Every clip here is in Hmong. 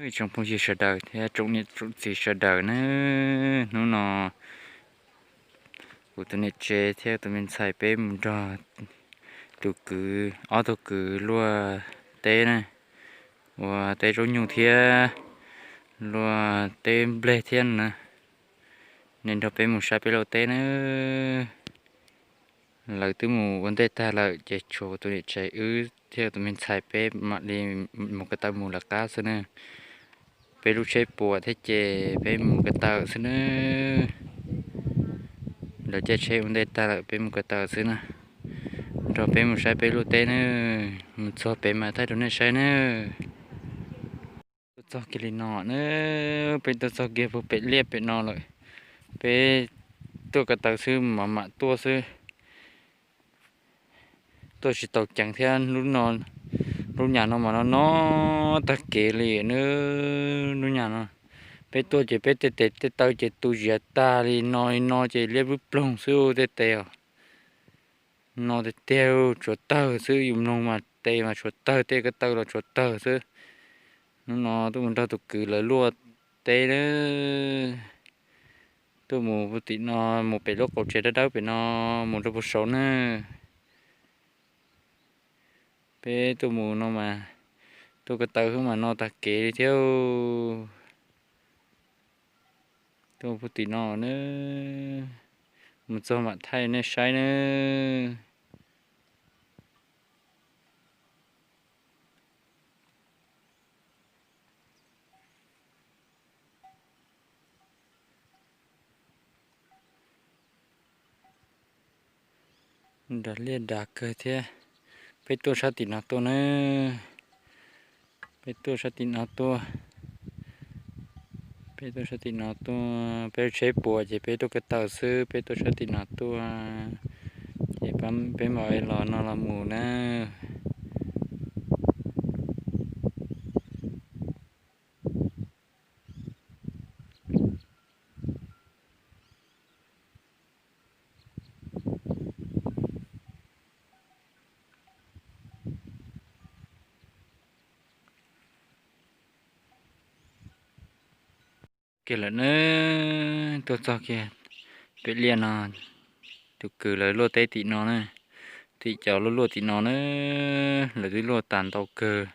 Tsoom phooj ywg sawv daws thiab tsoom niam tsoom txiv sawv daws na, hnub no kuv tus niam tsev thiab tus me ntxhais peb mus nrog tus kwv, ob tug kwv luaj teb na, ua teb zaub nyuj thiab luaj teb nplej thiab na. Nej nrog peb mus saib peb luaj teb na. Lawv twb mus ua ntej tag lawm ces tshuav tus niam tsev wb thiab tus me ntxhais peb mam li mus ko taw mus lawv qab xwb na. Peb lub tsheb puas thiab ces peb mus ko taw xwb na. Lawv caij tsheb ua ntej tag lawm peb mus ko taw xwb na. Nrog peb mus saib peb luaj teb na, mus txog pem mas thaij rau nej saib na. Tuaj txog kiag li no na, peb tuaj txog kiag puag pem liaj pem no lawm. Peb tuaj ko taw xwb mam mam tuaj xwb. Tuaj tsis tau ceev thiab, lub nyam no mas no no tag kev li na. Lub nyam no peb tuaj ces peb tej tes tej taw ces tu ziav tag li no li no ces liab lub ploog xwb tej tes os. No tiag tiag, tshuav tawg xwb, yus mloog mas tes mas tshuav tawg, tej ko taw los tshuav tawg xwb. Hnub no tuaj mus nrog tus kwv lawv luaj teb na. Tuaj mus puag tim no, mus pem lub qaum tsev dawb dawb pem no, mus rau puag saud na. Peb tuaj mus no mas, tuaj ko taw xwb mas no tag kev li thiab. Tuaj puag tim no na, mus txog mam thaij nej saib na. Dav liaj dav kawg thiab. Peb tuaj sab tim no tuaj na. Peb tuaj sab tim no tuaj. Peb tuaj sab tim no tuaj, peb tsheb puas ces peb tuaj ko taw xwb, peb tuaj sab tim no tuaj. Ces peb mam los no los mus na. Kiag lawm na, tuaj txog kiag pem liaj no, tus kwv lawv luaj teb tim no na, tim cov luaj luaj tim no na, lawv twb luaj tas ntau kawg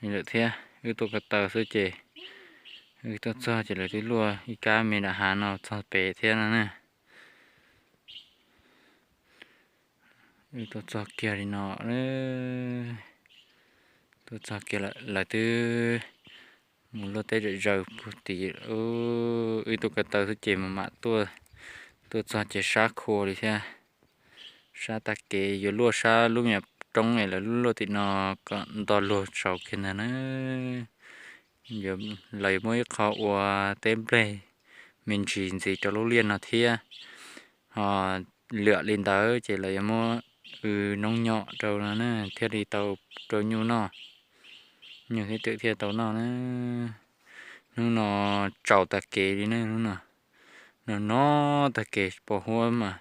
li lawm thiab. Wb tuaj ko taw xwb ces, wb tuaj txog ces lawv twb luaj ib kab me nram hav no txog pem thiab no na. Wb tuaj txog kiag li no, tuaj txog kiag lawm, lawv twb mus luaj teb zom zaws puag tim. Wb tuaj ko taw xwb ces mam mam tuaj, tuaj txog ces sab khua li thiab. Sab tag kev yuav luaj sab lub me nyuam roob es lawv luaj tim no kom nto luag tsaus kiag ntag na. Lawv yuav muab ib qho ua teb nplej me ntsis ntxiv rau lub liaj no thiab. Ho liam li ntawd ces lawv yuav muab w noob nyom rau no na, thiaj li tau rau nyuj noj, nyuj thiab twm thiaj tau noj na. Hnub no tsaus tag kev li na, hnub no no no tag kev pos huab mas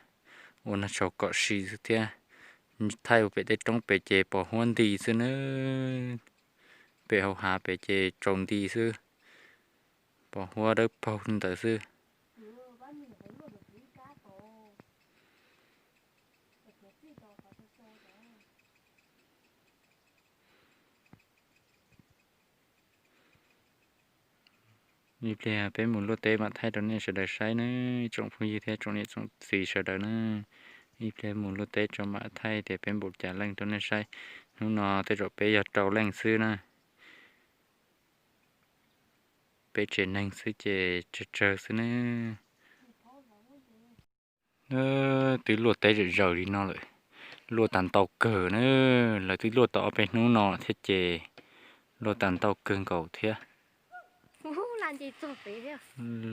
ua nag tshauv kom si xwb thiab. Thaij ua pem tej roob pem ces pos huab nti xwb na, pem hauv hav pem ces tsaus nti xwb, pos huab dawb paug li ntawd xwb. Ib pliag peb mus luaj teb mam thaij rau nej sawv daws saib na, tsoom phooj ywg thiab tsoom niam tsoom txiv sawv daws na. Ib pliag mus luaj teb tso mam thaij tias peb npaum cas leej rau nej saib. Hnub no tej zaum peb yog rau leej xwb na. Peb tsev neeg xwb ces tsawg tsawg xwb na. Twb luaj teb zom zaws li no lawm, luaj tas ntau kawg na. Lawv twb luaj tau ob peb hnub no thiab ces luaj tas ntau kawg nkaus thiab.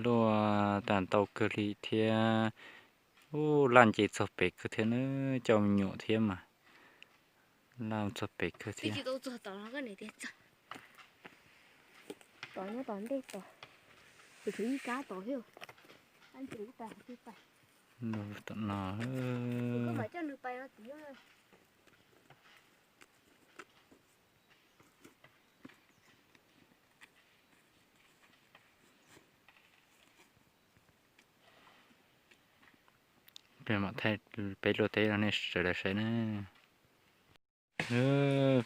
Luaj tas ntau kawg li thiab. Ub, laj nce txog pem kawg thiab na, coj me nyuam thiab mas laj txog pem kawg thiab. Tom no. Mam thaij peb luaj teb rau nej sawv daws saib na.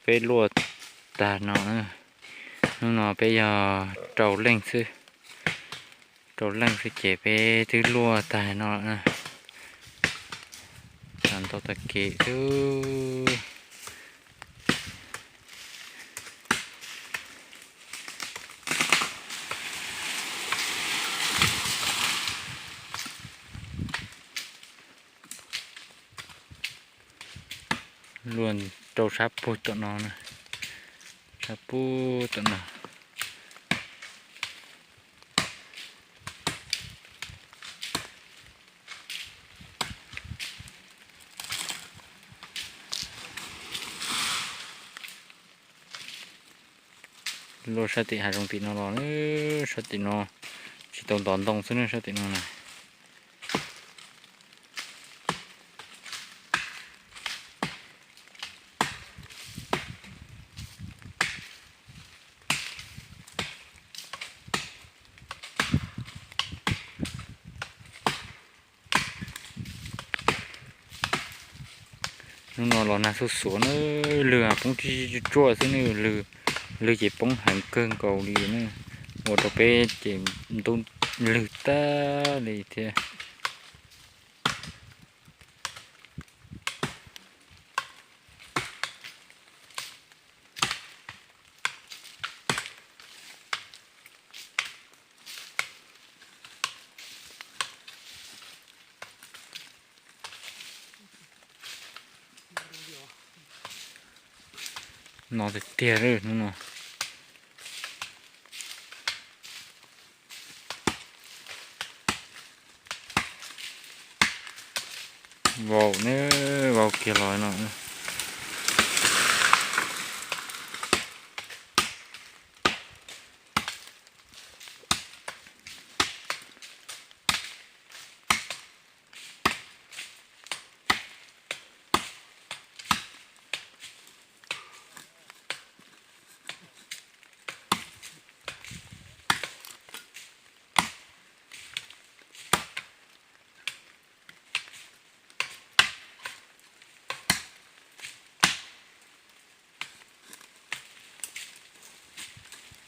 Peb luaj tag no na. Hnub no peb yog rau leej xwb, rau leej xwb ces peb twb luaj tag no na. Tag ntau tag kev xwb. Luaj rau sab puag tom no, sab puag tom no. Luaj sab tim hav zoov tim no los, sab tim no tsis tau ntov ntoo xwb na, sab tim no na. Hnub no los nag xuj xuav na, lwg poob tsuaj tsuaj xwb na, lwg ces poob heev kawg nkaus li na, ua rau peb ces ntub lwg tag li thiab. No tiag tiag li hnub no. Vau ne, vau kiag los no.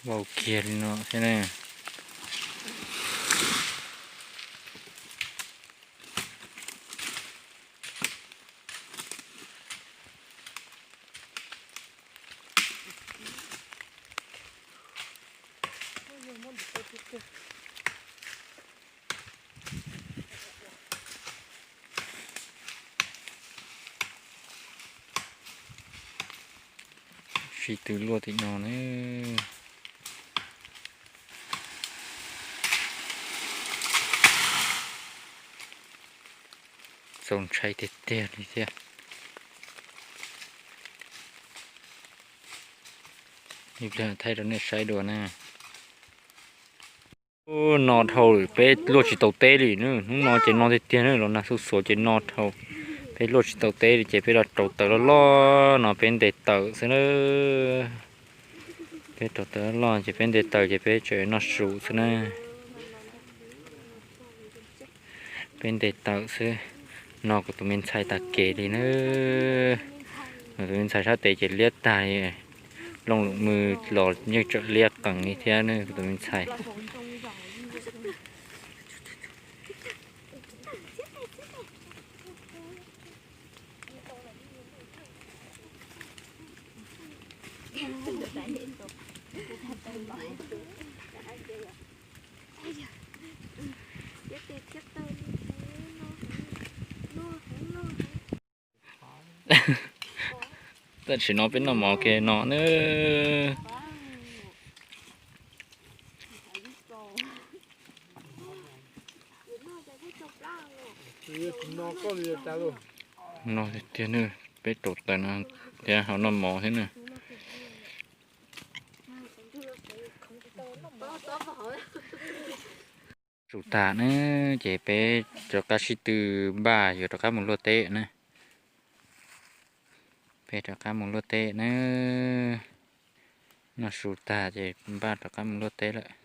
Vau kiag li no thiab ne. Sib tw luaj tim no ne. Txaus ntshai tiag tiag li thiab. Ib pliag thaij rau nej saib dua na. No dhau lawm, peb luaj tsis tau teb li. Hnub no ces no tiag tiag na, los nag xuj xuav ces no dhau. Peb luaj tsis tau teb li ces peb los rauv taws loj loj no peb ntes tawm xwb na. Peb rauv taws loj loj ces peb ntes tawm ces peb tseem noj su xwb na. Peb ntes tawm xwb. No kuv tus me ntxhais tag kev li na. Kuv tus me ntxhais sab tes ces liab tag li. Looj lwm mws los yeej tseem liab qees li thiab ne kuv tus me ntxhais. Tam sim no peb noj mov kiag no na. No tiag tiag na, peb rauv taws no thiab ho noj mov thiab na. Su tag na, ces peb rov qab sib tw npaj yuav rov qab mus luaj teb na. Peb rov qab mus luaj teb na. Noj su tag ces npaj rov qab mus luaj teb lawm.